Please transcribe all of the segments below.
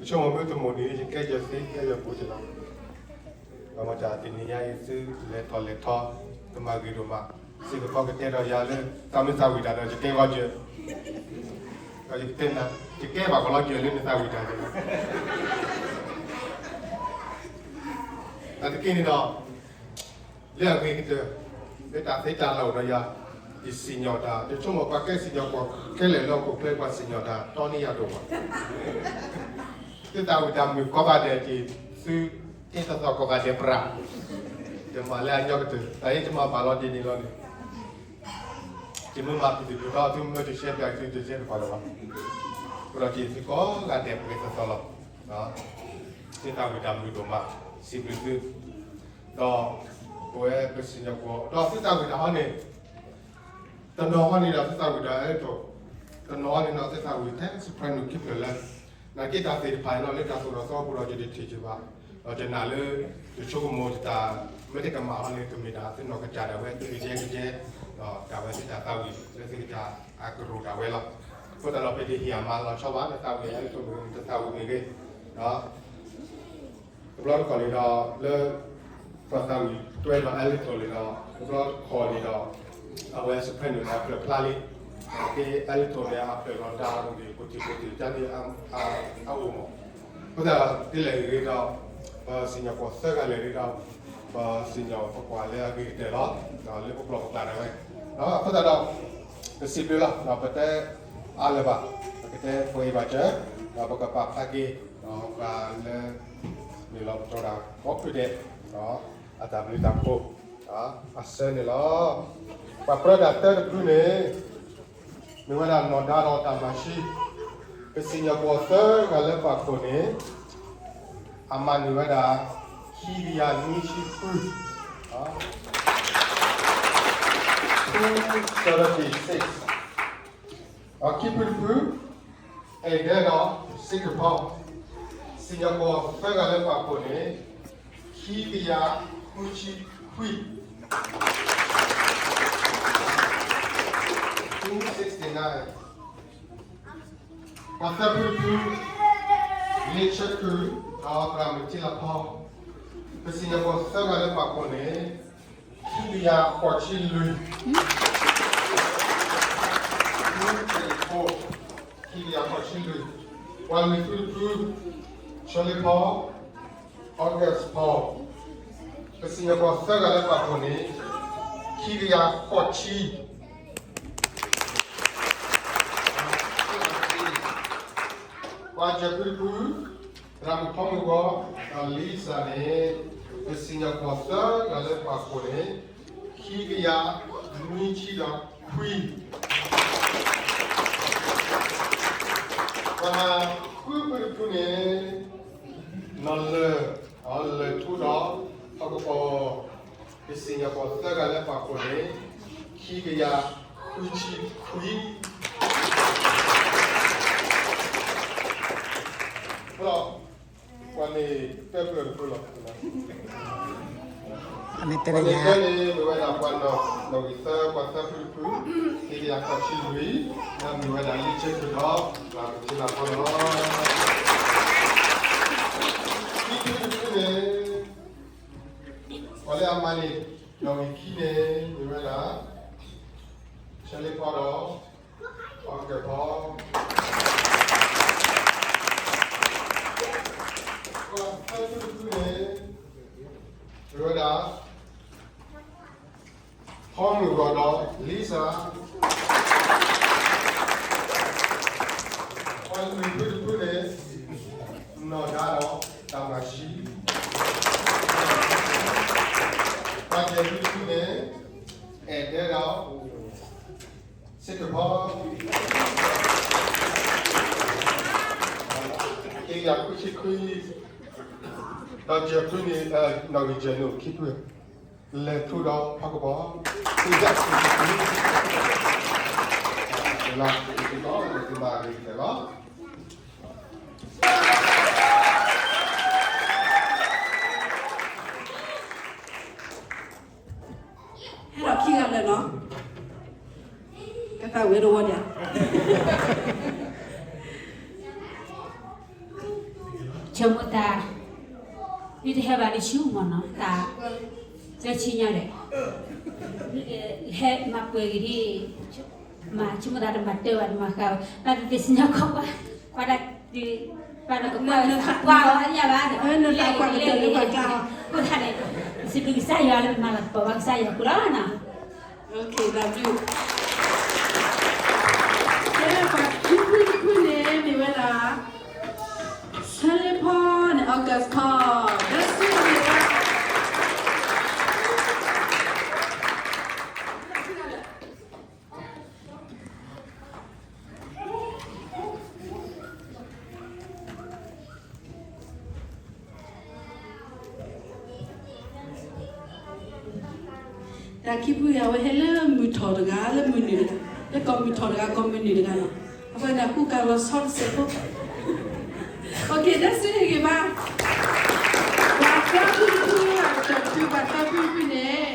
ဆိကမိၣ်မုၢ်တမုၢ်နံၤ ယကဲယသ့ ကဲယပူၤကလီၤ. ဒီးမ့ၢ်တၢ်တနံၤညါအံၤ သုလဲၤထီၣ်လဲၤထီ ကမၤဂ့ၤဒိၣ်မး, စ့ၢ်ကီးကတဲဒီးယၤလၢ တၢ်မ့ၢ်သးဝံၣ်တၢ်ဒီး ယကဲဂီၤယဲၢ်, ဒီးယကတဲနၤ ယကဲဘၣ်ကလီယဲၢ်လၢနသးဝံၣ်တၢ်န့ၣ် တၢ်တက့ၢ်န့ၣ်ဒီး လၢအဂ့ၤကတၢၢ် လၢတၢ်သ့တၢ်လီၢ်ဒီးယၤ ယစံၣ်ညီၣ်တၢ် ယဆိကမိၣ်ပှၤကဲစံၣ်ညီၣ်ကွီၢ်ခဲလၢာ်လၢဟီၣ်ခိၣ်ချၢ ပှၤစံၣ်ညီၣ်တၢ်တီန့ၢ်ယၤဒိၣ်မး, သုသးဝံၣ်တၢ်မုာ်ကိးဂၤဒဲးက့ၤ သုတ့တသီၣ်ကိးဂၤဒဲးပြး, ယမၤလၢအညီကတၢၢ် တၢ်အံၤယမၤဘၣ်လီၤဒ်န့ၣ်လီၤန့ၣ် ယမ့ၢ်မၤပူၤတဘျုးထီၣ် သုမ့ၢ်တရှဲပျးသုတရှဲတပှၤလၢၤဘၣ်, အဃိဒီးက့ၤသုကိးဂၤဒဲးပှဲၤသီသီလီၤ, သုသးဝံၣ်တၢ်မုာ်ဒိၣ်မး စံးဘျုးသု ဒီးပဝဲပစံၣ်ညီၣ်ကွီၢ် ဒီးသုသးဝံၣ်တၢ်ဟီန့ၣ် တနီၤဟီန့ၣ်ဒီးသုသးဝံၣ်ဒီးအဲၣ်ဒိး တနီၤဟီန့ၣ်ဒီးသုသးဝံၣ်ထဲ soprano ခံဖျၢၣ်လၢ နာ်က့တၢ်သ့ၣ်တဖၣ်န့ၣ်လီၤ လၢတၢ်သိၣ်တၢ်သီပူၤဒီးယတထံၣ်က့ၤဘၣ်, ဒီးယနာ်လၢ ယဆိကမိၣ်ယတၢ် မ့ၢ်တကမၣ်ဟီန့ၣ် ကမ့ၢ်ဒၣ်သုနီၢ်ကစၢ်ဒၣ်ဝဲ သုကယဲကယဲ ဒီးတၢ်ဝဲသုတၢ်သးဝံၣ်လၢသုကတၢ်အကရူၢ်ဒၣ်ဝဲလီၤ. အဃိသတးဒီး ပတဟ့ၣ်အမၤလီၤဆီဘၣ် နသးဝံၣ်လၢသုမုၢ် နတသးဝံၣ်မ့ၢ်ဂ့ၤ တဘျီတခီၣ်န့ၣ်ဒီး လၢ ပှၤသးဝံၣ်တွဲဒီး alto န့ၣ်ဒီး တဘျီတခီၣ်န့ၣ်ဒီး အဝဲ soprano န့ၣ် အဖျၢၣ်ဖျါလံ, က့ alto န့ၣ် အဖျၢၣ်လီၤဒါဒီး ပတံၤပတံၤ တၢ်န့ၣ် အအိၣ်မး, အဃိသတးဒီး ဒ်လဲၣ်ဂ့ၤဒီး ပစံၣ်ညီၣ်ကွီၢ်သၢဂၤလဲၣ်ဂ့ၤဒီး ပစံၣ်ညီၣ်ပကွၢ်လၢအဂ့ၤကတၢၢ်လီၤ, လၢပပျီၢ်ပကျါဒၣ်ဝဲ, အဃိသတးဒီး ပစံးဘျုးလီၤ ပတဲအါလၢၤဘၣ်, ပကတဲပှဲၤအံၤဘၣ်စၢၤ, ဒီးပကပာ်ဖျါက့ၤ ပှၤလၢ မ့ၢ်လီၤပတီၢ်ဒၣ်ကိးဖုဒဲး, အတၢ်ဘျုးတၢ်ဖှိၣ် အဆၢန့ၣ်လီၤ. ပှၤပြၢဒၣ်တၢတဖုန့ၣ် မ့ၢ်ဝဲဒၣ်နီၢ်ဒါဒီးတၢ်မၤဆှံ, ပစံၣ်ညီၣ်ကွီၢ်သၢဂၤလၢပာ်ဖှိၣ်န့ၣ် အမၤန့ၢ်ဝဲဒၣ် ခံကယၤနွံဆံဃု seventy-six, ဒီးခံဖုတဖု အဲၣ်ဒဲဒီး စ့ကဖီ, စံၣ်ညီၣ်ကွီၢ်သၢဂၤလၢပာ်ဖှိၣ်န့ၣ် ခံကယၤဃုဆံခွံ, two sixty-nine, ပှၤသၢဖုတဖု လ့ဆၢခုၣ် ဒီးသရၣ်မုၣ်ထံလၤဖီ, ပစံၣ်ညီၣ်ကွီၢ်သၢဂၤလၢပာ်ဖှိၣ်န့ၣ် ခံကယၤဃိးဆံလွံၢ်, ခံကယၤဃိးဆံလွံၢ်, ပှၤလွံၢ်ဖုတဖု ဆၢလ့ဖီ August ဖီ, ပစံၣ်ညီၣ်ကွီၢ်သၢဂၤလၢပာ်ဖှိၣ်န့ၣ် ခံကယၤဃိးဆံ, ပှၤယဲၢ်ဖုတဖု သရၣ်မုၣ်ဖီမုၢ်ဂီၤ ဒီး Lisa န့ၣ် ပစံၣ်ညီၣ်ကွီၢ်သၢဂၤလၢပာ်ဖှိၣ်န့ၣ် ခံကယၤနွံဆံဒီးခွံ, ပှၤဃုဖုတဖုန့ၣ် နီၢ်လၢၢ် အီၤလၢၢ်ထူဒီး ဟီၣ်ကပီၤ, ပစံၣ်ညီၣ်ကွီၢ်သၢဂၤလၢပာ်ဖှိၣ်န့ၣ် ခံကယၤဃုဆံခွံ, ဒီး ပှၤန့ၣ်တဖျၢၣ်တဖုလီၤ, ပှၤန့ၣ်တဖျၢၣ်န့ၣ် မ့ၢ်ဝဲဒၣ်ပှၤနီၣ်ဂံၢ်သၢ ပှၤသၢဖုတဖု, ခံကယၤဃိးဆံလွံၢ်, ဒီးမ့ၢ်ဝဲဒၣ်လ့ဆၢခုၣ်ဒီး ပှၤကထံလၤဖီလီၤ. ခံဖုတဖုန့ၣ် ပှၤလၢအမၤန့ၢ်နီၣ်ဂံၢ်ခံန့ၣ် မ့ၢ်ဝဲဒၣ် ဆၢလ့ဖီဒီး အီကၢၢ်ဖီ, ပှၤသၢဖုတဖုန့ၣ် မ့ၢ်ဝဲဒၣ် ဖီမုၢ်ဂီၤဒီး Lisa, ပှၤလွံၢ်ဖုတဖုန့ၣ် နီၢ်ဒါဒီးတၢ်မၤဆှံ, ပှၤယဲၢ်ဖုတဖုန့ၣ် အဲၣ်ဒဲဒီး စ့ကဖီ, က့ယၤခွံဆံခွံ, ဒီးယဲၢ်ဖုန့ၣ် နီၣ်ဂံၢ်ယဲၢ်န့ၣ်အိၣ်ခံဖု, လဲၤထူဒီးဖီကပီၤ, က့ယၤခွံဆံခွံ, လၢက့ၤက့ၤကီး က့ၤမၤဂ့ၤကတၢၢ်လီၤ. ဟဲဒီးခံဂၤလၢာ်နီၤ, ကသးဝံၣ်တဝီဒံး, ဆိကမိၣ်သး ဒ်တဟဲဘၣ်ဒ်ဆူမ့ၢ်နီၤ သး လၢဆံညါဒီး ဟဲမၤပှဲၤဂ့ၤဒ် မၤဆိကမိၣ်သးတမၤတၢ်ဘၣ်တမၤဃးဘၣ် ဘၣ်သ့ၣ်သ့ၣ်စံၣ်ညီၣ်ကွီၢ် ပှၤဒၣ် ပှၤဒၣ်ကကွၢ်ဝဲသးပှၢ်အီၤယၤဘၣ် နသးပှၢ်ကတၢၢ်လၢပှၤကျါ အဃိသတးန့ၣ် စံးဘျုးကစၢ်ယွၤလၢမၤလၤကပီၤဘၣ်ကစၢ်ယွၤအဃိလီၤနီၤ. ကဲ ပှၤခံဖုတဖုန့ၣ် မ့ၢ်ဝဲဒၣ် ဆၢလ့ဖီန့ၣ် August ဖီ ဒီးစံးဘျုး တၢ်ခံဖုအံၤ အဝဲဟဲလၢမုၢ်ထီၣ်တဂၤ လၢမုၢ်နုာ်တဂၤ လၢကီၢ်မုၢ်ထီၣ်တဂၤ ကီၢ်မုၢ်နုာ်တဂၤလီၤ. အဃိန့ၣ် အကူၣ်ကၤလီၤဆီတစဲးဖိ ဒ်စံးဟ့ၣ်ဂ့ၤဘၣ် ပှၤသၢဖုတဖု အကတၢၢ်တဖု ပှၤသၢဖုတဖုန့ၣ်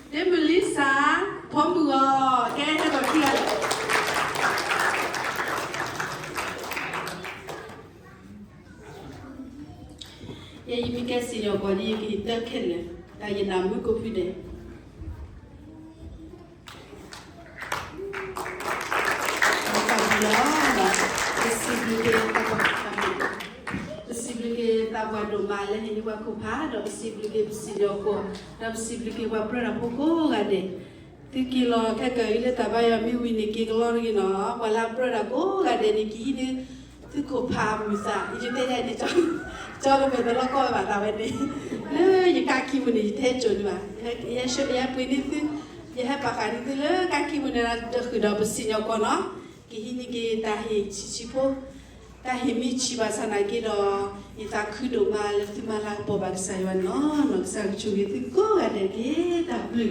ဒ်မလံစၢ် ဖီမုၢ်ဂီၤ ကဲဟဲဒီးခံဂၤလၢ ယဲယမ့ၢ်ကဲစံၣ်ညီၣ်ကွီၢ်ဒ်ယကဟ့ၣ်သၢခဲလၢာ် တၢ်ယနၢ်မုၣ်ကိးဖုဒဲး လီၤ ပစံးဘျုးက့ၤ ပစံးဘျုးက့ၤသးပှၢ်ဒိၣ်မးလၢဟ့ၣ်န့ၢ်ပှၤခိၣ်ဖး ဒီးပစံးဘျုးက့ၤပစံၣ်ညီၣ်ကွီၢ် ဒီးပစံးဘျုးက့ၤပှၤပြၢတၢ်ဖိကိးဂၤဒဲး သုက့ၤလီၤခဲကၢအံၤလၢတၢ်ဘါယွၤမ့ၢ်ဝံၤန့ၣ် က့ၤကလီတဂ့ၤနီၤ ပှၤလၢအပြၢတၢ်ကိးဂၤဒဲးန့ၣ် ကဟံးန့ၢ်သုးခိၣ်ဖးအမုၢ်သး ယတဲဒ်န့ၣ် ကၠီကမဲာ်တလီၤကီဝဲဘၣ်သးဝဲန့ၣ် လၢယကးခံပူၤန့ၣ် ယတဟဲစိာ်န့ၢ်ဘၣ် ယဟဲပှ့ၤန့ၢ်သု ယဟဲပာ်ဃာ်န့ၢ်သုလၢကးခံပူၤန့ၣ် ဒီးဃုာ်ဒီးပစံၣ်ညီၣ်ကွီၢ်နီၤ ကဟံးန့ၢ်က့ၤတၢ်ဟ့ၣ်ဆံးဆံးဖိ တၢ်ဟ့ၣ်မ့ၢ်ဆံးဘၣ်ဆၣ်နာ်က့ဒီး ယသးခုဒိၣ်မးလၢသုမၤလၤကပီၤဘၣ်ကစၢ်ယွၤန့ၣ်လီၤ. ကစၢ်ကဆိၣ်ဂ့ၤသုကိးဂၤဒဲးတက့ၢ်. တၢ်ဘျုး